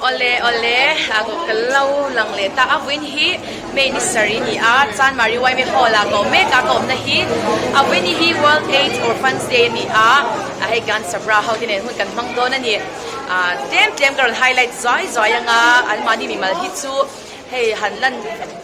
Awle awle a ka lo lang leh ta a vawiin hi May ni sarih a ni a Chanmari YMA Hall ah ka awm mek a ka awmna hi a vawiin hi World Aids Orphans Day a ni a a hei kan Sabra ho te nen hun kan hmang dawn a ni ah tlem tlem ka rawn highlight zuai zuai ang a anmahni mimal hi chu Hei han lan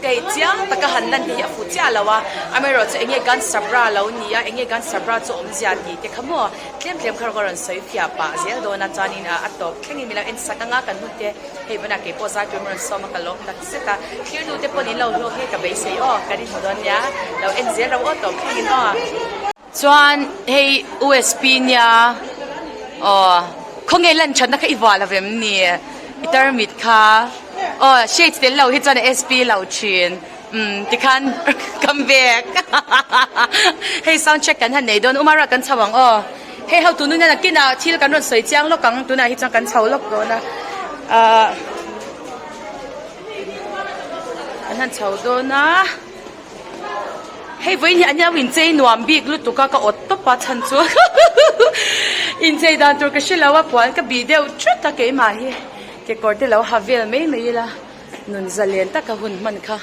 hei chiang taka han lan te hi a fuh chiah lo a, amaherawhchu eng nge Gan Sabra lo ni a, eng nge Gan Sabra chu awmzia tih te kha maw tlem tlem kha ka rawn sawi fiah pah zel dawn a, chuanin a tawp thlengin min lo en sak anga kan hun te hei vawnah kei pawh zai tur min rawn sawm a ka lawm tak zet a, thlir tu te pawhin in lo hlawk nge ka beisei aw, kan inhmu dawn nia, lo en zel ro aw tawp thlengin aw. Chuan hei USP nia aw khawnge lan thatna kha i vuah lo vem ni i tarmit kha aw shades tel lo hi chuan a SP lo thin umm tikhan come back hei sound check kan han nei dawn umara kan chho ang aw hei ho tununa nakinah thil kan rawn sawi chiang lawk ang tunah hi chuan kan chho lawk dawn a ahh kan han chho dawn a. Hei vawiin hi an lo inchei nuam bik lutuk a ka awt tawp a chhan chu inchei dan tur ka hre lo a puan ka bih deuh thut a keimah hi kekawr te lo ha vel mai mai ila nun zalen taka hun hman kha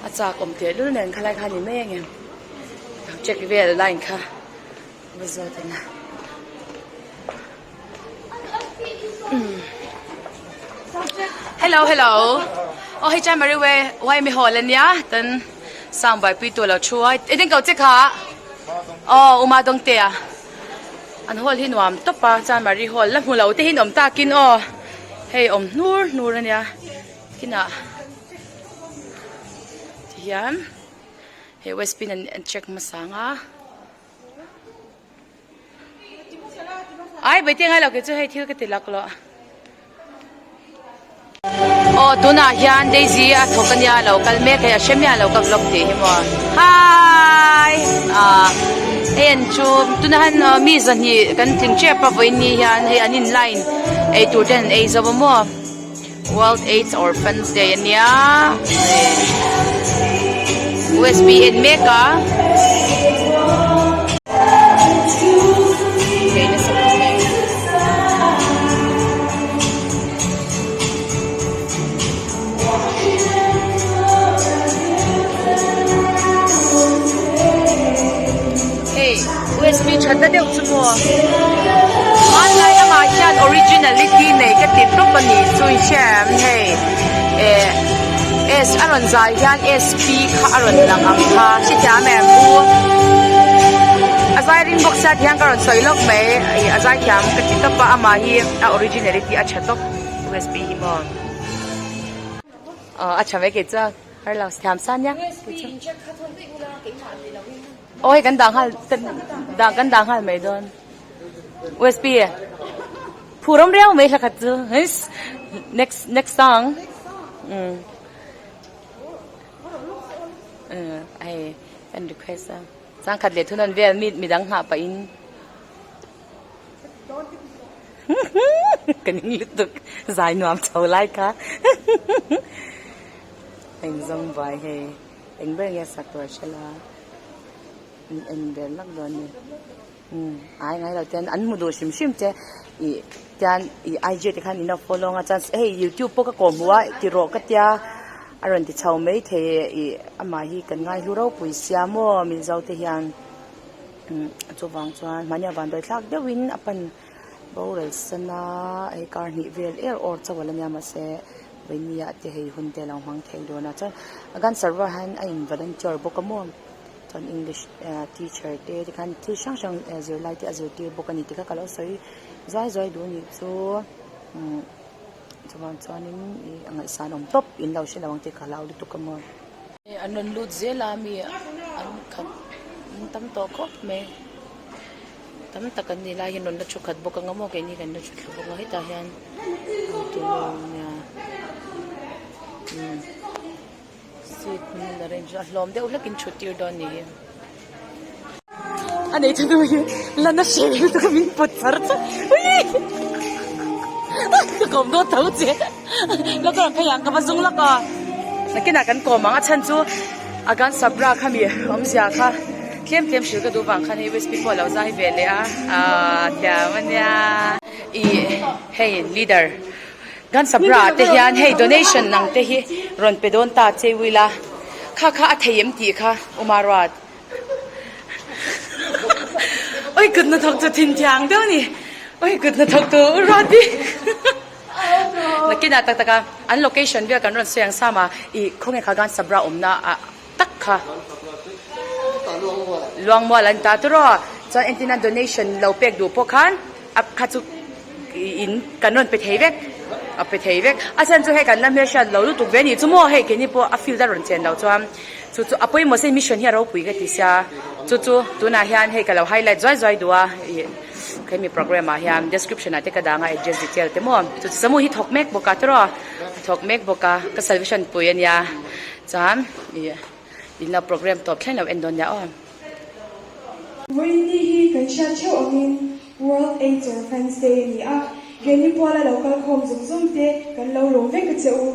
a chak awm teh lul nen khalai kha a ni mai ang em check vel line kha va zawt ila. Hello hello aw hei chuan Mary we why mi hawl ania tan sound buaipui tu lo thu a i ding ko che kha aw uma dawng te a an hall hi nuam tawp a chuan Mary hall la hmu lo te hi an awm takin aw hei awm hnur hnur ania kinah tihian hei west pin an check hmasa ang a. Ai baite ngai lo kei chu hei thil ka ti lak lo. Aw tunah hian Daisy a thawk ania lo kal mek hei a hre miah lo ka vlog tih hi maw. Hi ah hei an chu tunah hian mi zahnih kan tling tep a vawiin ni hian hei an in line ei tur ten an ei zo a maw World Aids Orphans Day ania USB en mek a. Hei USB thatna deuh chu maw hmanlai lamah hian originality nei ka ti tawp a ni chu i hria em hei eh S a rawn zai hian SP kha a rawn lang ang kha hrethiam em u a zai ring bawk sia ti hian ka rawn sawi lawk mai ih a zai thiam ka ti tawp a amah hi a originality a tha tawp USB hi maw aw a tha mai kei chuan har lo thiam sa nia aw hei kan dah nghal dah kan dah nghal mai dawn USB phur awm riau mai hla khat chu next next song um hei kan request a changkhat leh thunawn vel mi midang nghah pahin. Ka ning lutuk zai nuam chho lai kha eng zawng buai hei eng ber nge sak tur a hre la an en vel lak dawn a ni umm ai ngai lo ten an hmu duh hrim hrim che ih tian ih IG te khan in lo follow ang a chuan hei youtube pawh ka kawh hmuh a ti rawh ka tia a rawn ti chho maithei ih amah hi kan ngai hlu ropui sia maw mizo te hian. Chuvang chuan mahni a vanduai thlak deuhin a pan boral san a hei kar hnih vel er awr chauh a la nia mahse vawinia te hei hun te a lo hmang thei dawn a chuan a gan server ah hian a in volunteer bawk a maw chuan english teacher te tikhan thil hrang hrang zirlai te a zirtir bawk a ni tikha ka lo sawi zuai zuai duh a nih chu umm chuvang chuanin ih a ngaihsan awm tawp in lo hre lo ang tih ka hlau lutuk a maw. An rawn lut zel a mi an khat an tam tawh khawp mai tam tak an nih lai hian rawn la thu khat bawk ang a maw keini kan la thu thla bawk a hetah hian nia umm seat an arrange a hlawm deuh hlekin thut tir dawn a nih hi. A nei thanu hi la na hre lutuk a min pawt char char ui ka kawm dawn tho che la ka rawn phei ang ka va zung lawk a nakinah kan kawm ang a chhan chu a gan sabra kha mi awmzia kha tlem tlem hrilh ka duh vang khan hei whisky pawh a lo zai ve leh a aaa thiam ania ih hei leader. Gan Sabra ah te hian hei donation ang te hi rawn pe dawn ta che ila kha kha a thei em tih kha Umaruat Oi kut hnathawk chu thin thiang deuh a ni Oi kut hnathawk tu Uruat hi Nakinah tak tak a an location vel kan rawn sawi ang sam a ih khawnge kha Gan Sabra awmna ah tak kha Luangmual an ta tawrh aw chuan entirna donation lo pek duh pawh khan a kha chu in kan rawn pe thei vek a pe thei vek a chhan chu hei kan la hmelhriat lo lutuk ve a nih chu maw hei keini pawh a field a rawn chen loh chuan chu chu a pawimawh se mission hi a ropui ka ti sia chu chu tunah hian hei ka lo highlight zuai zuai duh a ih hemi program ah hian description ah te ka dang a address detail te maw chu chu samu hi thawk mek bawk a tawrh aw a thawk mek bawk a ka salvation pui a nia. Chuan ih inla program tawp thleng lo en dawn nia aw. Vawiinni hi kan hriat theuh angin World AIDS Orphans Day a ni a, keini puala lo kal khawm zawng zawng te kan lo lawm vek a che u.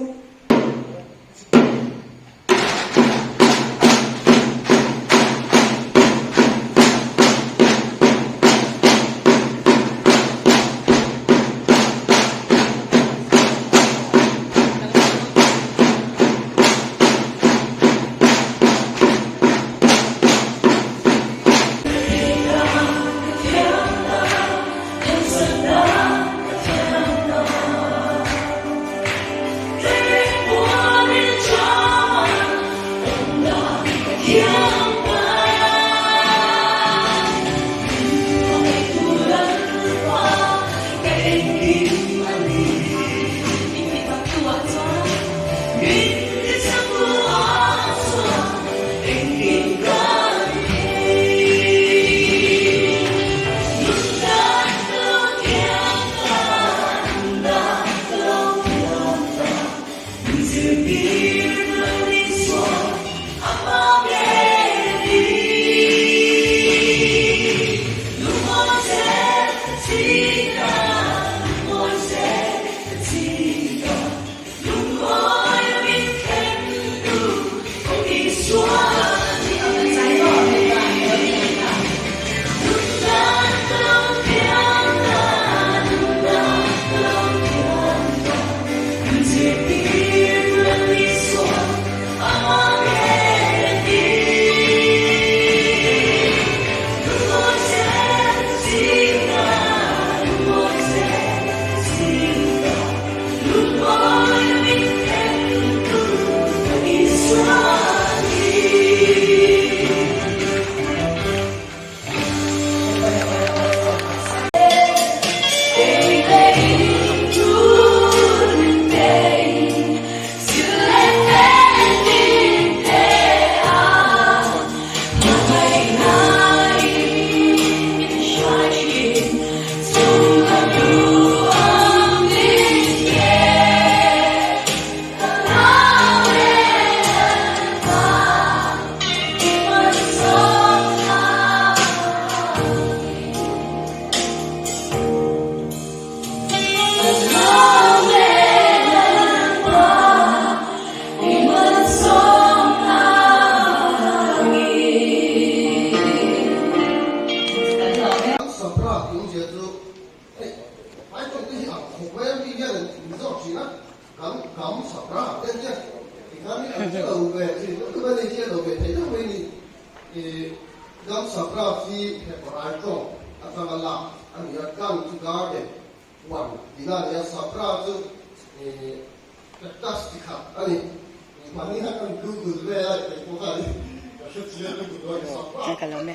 Ka lo me.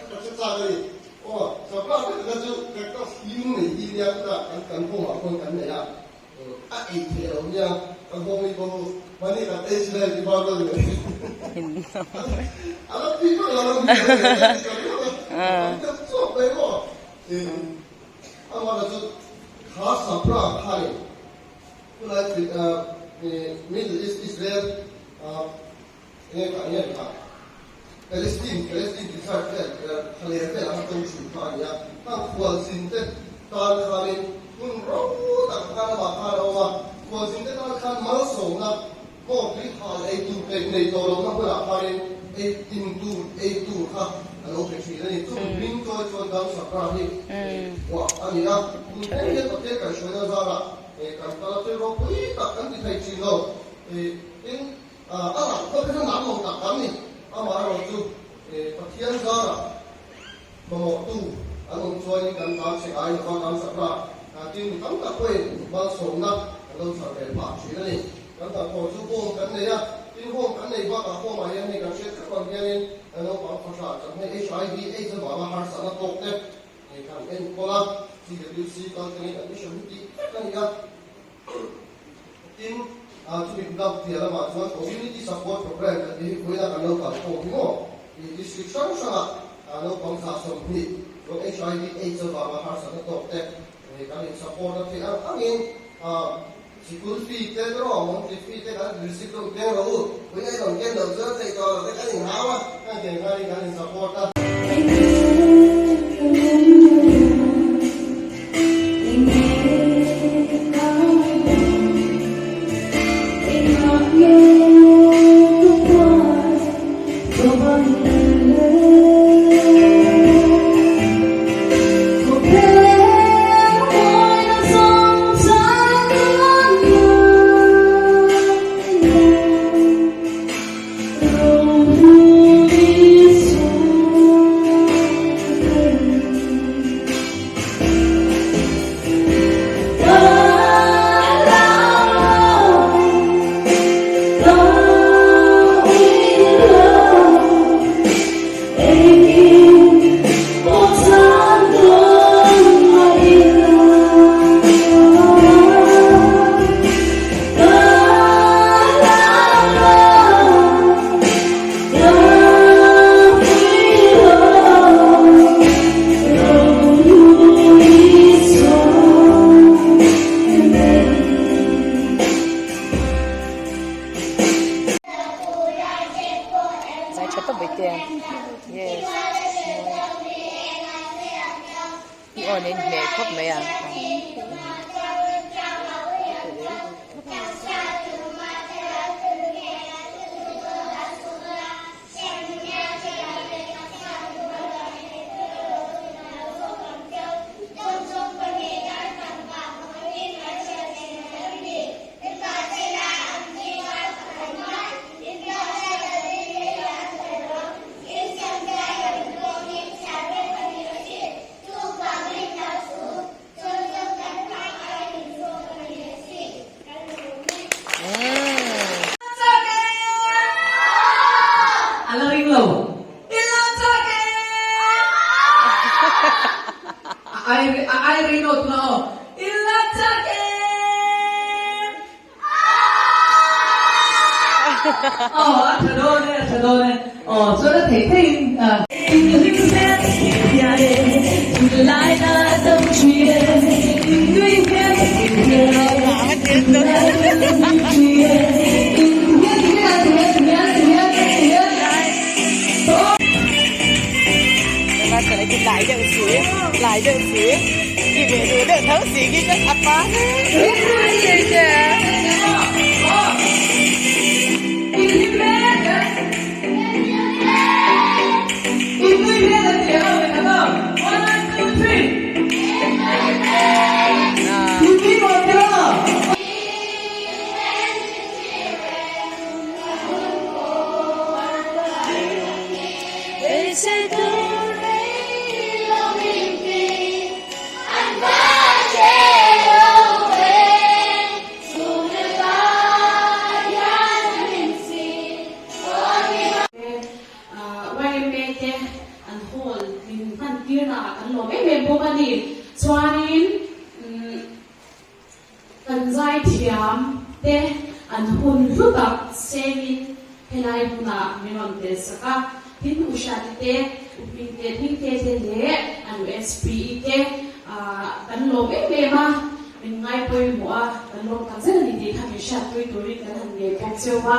Kan kal a thil ropui tak kan ti thei thin lo. Tin, a lang khawp hi chu nang lo tak kan ni. Amaherawhchu Pathian zarah mamawhtu an awm chuanin kan tan che ngai lova kan sakra tin mi tam tak pawhin malsawmna an lo chhar ve phah thin a ni. Kan kalkhawm chu home kan nei a, tin home kan nei bakah home ah hian hei kan hriat theuh ang hianin naupang fahra chang hei HIV AIDS avanga harsatna tawk te kan enkawl a, CWC kal thlengin admission hi tih vek a ni a. Tin, chumi dang piah lamah chuan Community Support Programme kan tih hi vawiina kan lo kalkhawm hi maw? District hrang hrangah naupang 20 chuan HIV AIDS avanga harsatna tawk te kan in support a theih ang angin sikul fee te erawh monthly fee te kan receipt lo keng rawh u, vawiina i rawn ken loh chuan theih tawh loh te kan inhau a, kan ken khanin kan in support a. Zai tha tawp mai te a yes i aw nen hmeh khawp mai a. A la ring lo. A ai a ai rei lo tuna aw. Aw a tha dawn e a tha dawn e. Aw chuan a thei theiin a. Lai deuh si, i ve duh deuh tho si khi ka a pa YMA te an hall min hman tirna ah kan lawm em em bawk a ni. Chuanin kan zaithiam te an hun hlu tak sengin helai hmunah min rawn tel sak a. Tin Ushati te, Uhmingte, Hmingte te leh an USPE te kan lawm em em a, min ngaipawimawh a, kan lawm tak zet a ni tih kha min hriatpui turin kan han ngei bawk cheu a.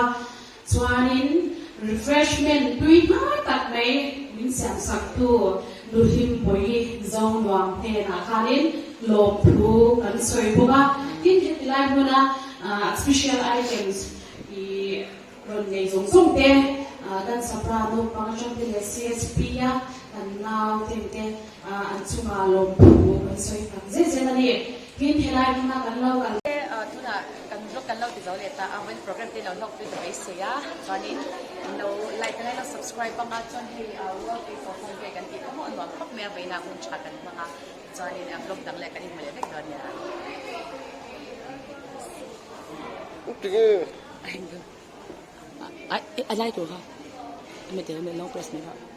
Chuanin refreshment tui hnai tak mai min siamsak tu Nuhlimpuii Zonuam hnenah khanin lawmthu kan sawi bawk a. Tin, heti lai hmuna special items i rawn nei zawng zawng te, kan Sapra naupang atang te leh CSP a kan nau ten te an chungah lawmthu kan sawi tak zet zet a ni. Tin, helai hmuna kan lo kal. tunah kan vlog kan lo ti zo leh ta a, vawiin program te lo hlawk pui ta beisei a, chuanin in lo like a lo subscribe ang a, chuan hei World Aids Orphan Day kan tih pawh maw a nuam khawp mai a, vawiinah hun tha kan hmang a, chuanin vlog dang leh kan inhmu leh vek dawn nia. A lai tur kha a mi tel a mi long press mai kha.